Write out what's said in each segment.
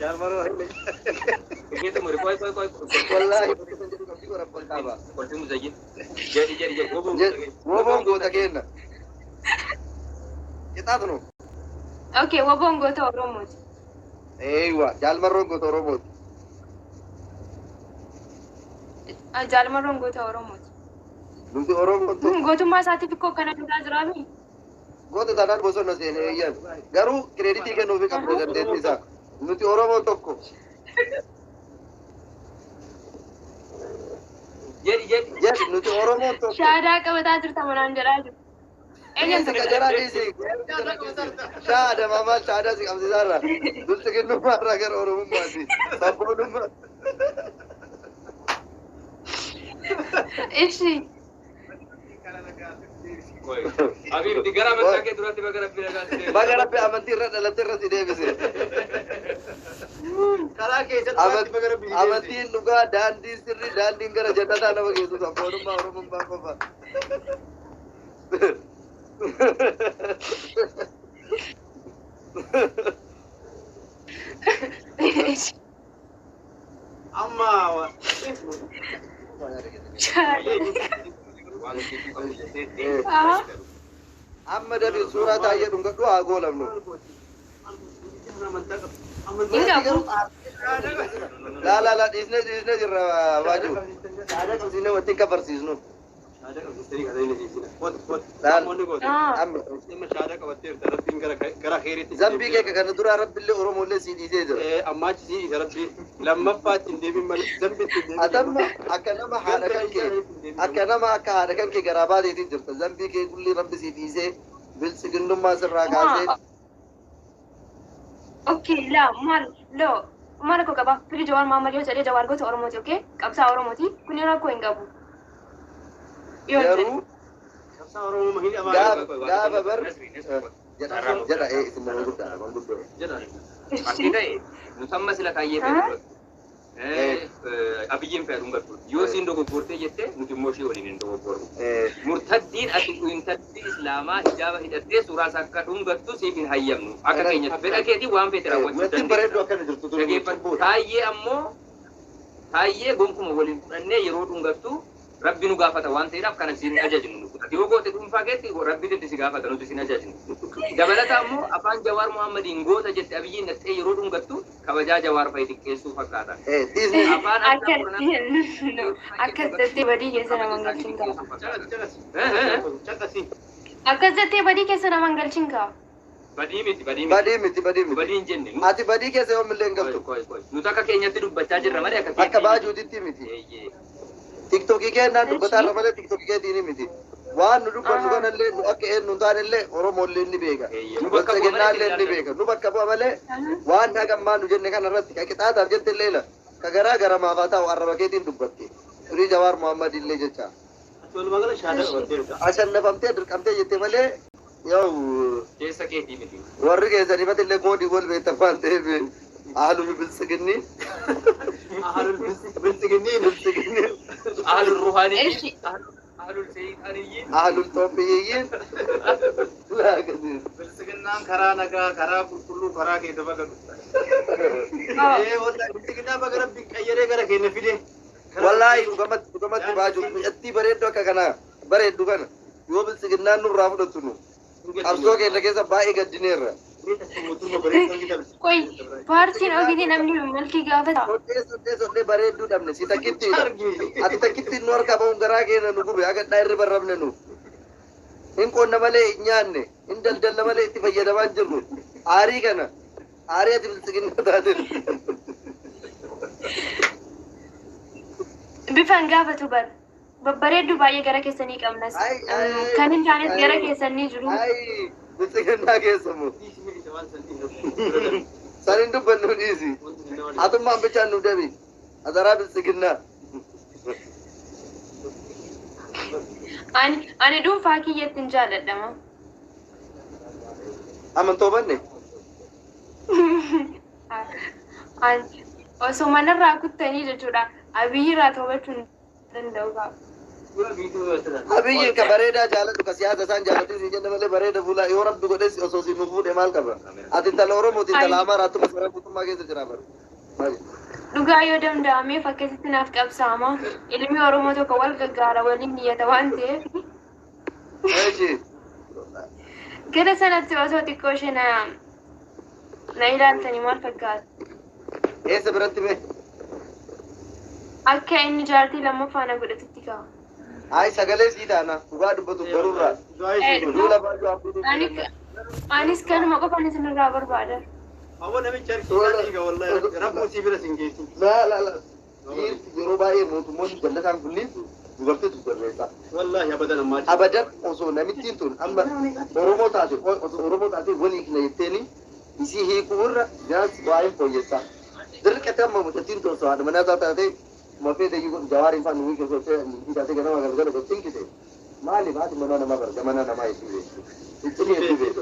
Jaalmaroo hin. Dhugee xumuri qoy qoy qoy. Wallaahi bakka san jedhu qabdii godhan ol dhaaba. Kolfi muzayyin. Jedhi jedhi jedhi. Woboon goota keenya. Woboon goota keenna. Qixaatnu. Okay, woboon goota Oromooti. Eeywa jaalmarroon goota Oromooti. Jaalmarroon goota Oromooti. Nuti Oromoon tokko. Gootummaa isaatiif ikkoo akkana duudhaa jiraami. Goota taanaan bosona seene eeyyan. Garuu kireeditii kennuufii qabna dandeettii isaa. Nuti Oromoon tokko. Jedhi jedhi. Jedhi nuti Oromoon tokko. Shaadaa qabataa jirta manaan jedhaa jiru. Eenyuun Dhiisi tokko? qajaraa dhiisi. Shaada maamaa shaadaa si qabsiisaarra. Bilxiginnummaa irraa gara Oromummaati. Sabboonummaa. Ishi. Qoy. Habiibti gara amantaa kee duratti baga rabbi nagaa si deebise. Baga rabbi amantii irra dhalatte irra si deebise. Karaa keessa dhugaatti baga rabbi si deebise. Amantiin dhugaa daandiin sirrii daandiin gara jannataa nama geessu sabboonummaa Oromummaa qofa. Ishi. Amma Waan hojjechuu qabdu jettee. Aha. Amma dafi suuraa taa'ee dhungadhu haa goolamnu. Hin qabu. Laa laa laa dhiisnee dhiisnee jirra waaju. Aadaa qabsiisnee wanti hin kafarsiisnu. Shaadaa qabsiistanii kan inni dhiisina. Kooti kooti. Laal. Namoonni goote. Ah. Amma Dhimma shaadaa qabatteerta rabbiin gara gara keeriitti. zambii kee kana duraa rabbillee Oromollee si dhiisee jira. Ammaa achi sii isa rabbi lammaffaatti hin deebiin malee zambiitti hin deebiin. Atamma akka nama haadha kan kee akka nama akka haadha kan kee garaa baateetiin jirta. Zambii kee kulli rabbi si dhiisee biltsiginnummaa sirraa kaasee. Okay, la maal loo maal rakkoo qaba? Fili Jawaar Mohaammed yoo jedhee Jawaar goota Oromooti, okay? Qabsaa Oromooti. Kun rakkoo hin qabu. Yoo jedhe. Garuu Qabsaa Oromoo hin gaafa gaafa bar Nasri Nasri. jedha jedha ee isin nama guddaa nama guddoo. Jedha. Ati ta'e nuti amma sila kaayyee fe'u. Abiyyiin fe'u dhungattu. Yoo siin dogoggortee jette nuti immoo ishee waliin hin dogoggorru. Murtaddiin ati intalli islaamaa hijaaba hidhattee suuraa isaa akka dhungattu siif hin hayyamnu. Akka keenyatti fedha keetii waan feete raawwachuu Wanti bareeddu akkana jirtu tun. Dhageeffadhu. Taayyee ammoo taayyee gonkuma waliin fudhannee yeroo dhungattu rabbi nu gaafata waan ta'eedhaaf kana siin ajajnu nu. Ati yoo goote dhuunfaa keetti rabbi si gaafata nuti siin ajajnu. Dabalata ammoo afaan Jawaar Muhammadiin goota jette Abiyyiin dhattee yeroo dhungattu kabajaa Jawaar fa'i xiqqeessuu fakkaata. Dhiisni Afaan akka Akkas jettee badii keessa nama hin galchin kaa. Caqasi. Caqasi. Akkas jettee badii keessa nama hin galchin kaa. Badii miti badii miti. Badii miti badii miti. Badii hin jenne. Ati badii keessa yoomillee hin galtu. Qoy qoy. Nuti akka keenyatti dubbachaa jirra malee akka Akka baajuutitti miti. Eeyyee. Tiktokii kennaan dubbataa irra malee tiktokii keetiin miti. Waan nu dubbannu kanallee nu akka eenyu hin taanellee Oromollee ni beeka. Nu bakka bu'a malee Biltsiginnaallee ni beeka. Nu bakka bu'a malee waan hagammaa nu jenne kana irratti ka qixaataaf jette illee la ka garaa garamaaf haa ta'u arraba keetiin dubbatte. Turii Jawaar Muhammad illee jecha. Ati walumaa gala shaadaa qabatteerta. Ashannafamtee dirqamtee jette malee yoo Keessa keetii miti. warri keessanii illee koodii wal beektan waan ta'eef haaluma biltsiginni Ahalul biltsiginniin. biltsiginni Ahlul ruhaaniyyiin. Eshi. Ahlul seeyxaaniyyiin. ahlul xoophiyyiin laagasiin. Biltsiginnaan karaa nagaa, karaa qulqulluu, karaa keessa baga dhufta. Ee wallahi biltsiginnaa baga rabbi qayyaree gara keenya fide. Wallaahi dhugamatti dhugamatti baaju mi'attii bareeddu akka kanaa bareeddu kana yoo biltsiginnaan nurraa fudhattu nu qabsoo keenya keessa baay'ee gaddineerra. Qoy paartiin ofiitii namni malkii gaafata. Sodhee sodhee sodhee bareedduu dhabne si takkittiidha. Ati takkittiin nu harkaa bahuun garaa keenya nu gube haga dhaa irri barrabne nu. Hin qonna malee hin nyaanne hin daldalla malee itti fayyadamaa hin jirru. Aarii kana aarii ati biltsiginnaa taateen. Bifaan gaafatu bar. Babbareedduu baay'ee gara keessanii qabnas. Ai, ai, Kan hin taanes gara ai. keessanii jiru. Ai biltsiginnaa keessa moo. San hin dubbannu dhiisi. Atummaan bichaan nu dabi. Azaraa biltsiginnaa. Ani ani dhuunfaa kiyyatti hin jaalladhama. Amantoo banne. Ani osoo manarraa kuttanii jechuudha. Abiyyirraa to'achuu hin danda'u qaba. Abiyyiin ka bareedaa jaaladhu, ka siyaasa isaan jaalatin siin jenne malee, bareeda fuula yoo rabbi godhes osoo siin nu fuudhe maal qaba? Ati intala Oromooti, intala Amaaraatu masaraa mootummaa keessa jira bara. Maali? Dhugaa yoo danda'ameef akkasitti naaf qabsaama. Ilmi Oromoo tokko wal gargaara, waliin niyyata waan ta'eef. Eeshi. Gara sanatti osoo xiqqoo ishee na ilaaltanii maal fakkaata? Eessa biratti mee? Akka inni jaartii lammaffaa na godhatutti ka'a. Ay, sagalee sii taana, dhugaa dubbatu garurraa. Duula baay'ee abdii. Anis kanuma qofaan isinirraa barbaada. Awwa, namicha harkisaa dhiiga, wallahi rabbuu sii bira sin geessin. Laa laa laa. Dhiirti yeroo baay'ee mootummoonni jallataan kunniin dubartiitu sirreessa. Wallahi abadan ammaa. Abadan osoo namittiin tun amma Oromoo taate, osoo Oromoo taate walii kana jetteeni isii hiikuu irra jaas waa'ee fooyyessaa. Dirqatti amma mucattiin tun osoo haadha manaa isaa taate mafee ta'ii Jawaariin fa'aa nuyi keessatti nuyi taate ganama galgala gochuun kise. Maaliif haati manaa namaa bara zamana namaa hedduu beektu. Itti hedduu beektu.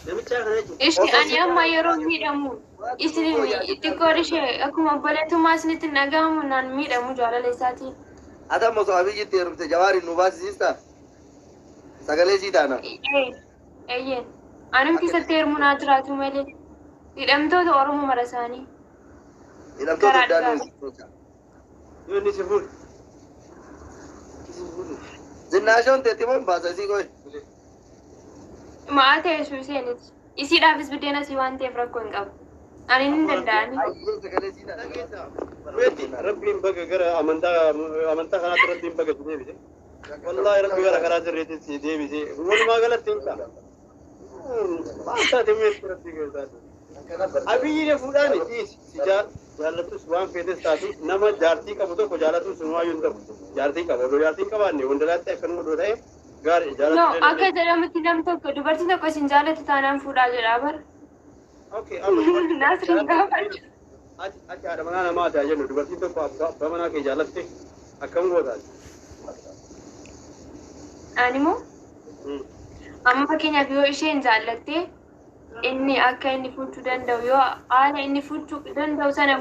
Namicha kana jechuun. Ishee ani amma yeroo miidhamu isin xiqqoon ishee akkuma obboleettummaa isinitti hin dhagahamu, naan miidhamu jaalala isaatiin. Ati amma osoo Abiyyitti heerumte Jawaariin nu baasisiistaa? Sagalee sii taana. Eeyyeen. Anum keessatti heerumuu naa jiraatu malee hidhamtoota Oromoo mara isaanii. Hidhamtoota Karaa iddaan dhugaa. Yoo inni si fuudhe. Zinnaashoon teetti moo hin baasa isii qoy? Ma'aa ta'e suuseeniti. Isiidhaafis buddeena sii waan ta'eef rakkoo hin qabu. Ani hin danda'ani. Ayyee, sagalee sii taana. Weetti rabbiin baga gara amantaa kanaatti rabbiin baga si deebise. Wallahi rabbi gara karaa sirriitti si deebise. Walumaa galatti hin ta'a. Maal taate weetti rabbii keessaati. Abiyyi fuudhaani dhiisi si jaallatus waan feetes taatu, nama jaartii qabu tokko jaalatus sunumaayyuu hin ta'u. Jaartii qaba, odoo jaartii hin qabaanne wandalaatti akkanuma odoo ta'e gaarii No, jaalatu. akka jedhamutti nam tokko dubartiin tokko isin jaallatu taanaan fuudhaa jedha bara. Okay, amma dubartiin Nasriin gaafadhu. Ati haadha manaa namaa ta'a jennu, dubartiin tokko abbaa manaa kee jaallatte akkam gootaati? Ani moo amma fakkeenyaaf yoo isheen jaallatte, inni akka inni fuudhuu danda'u, yoo haala inni fuudhuu danda'u sana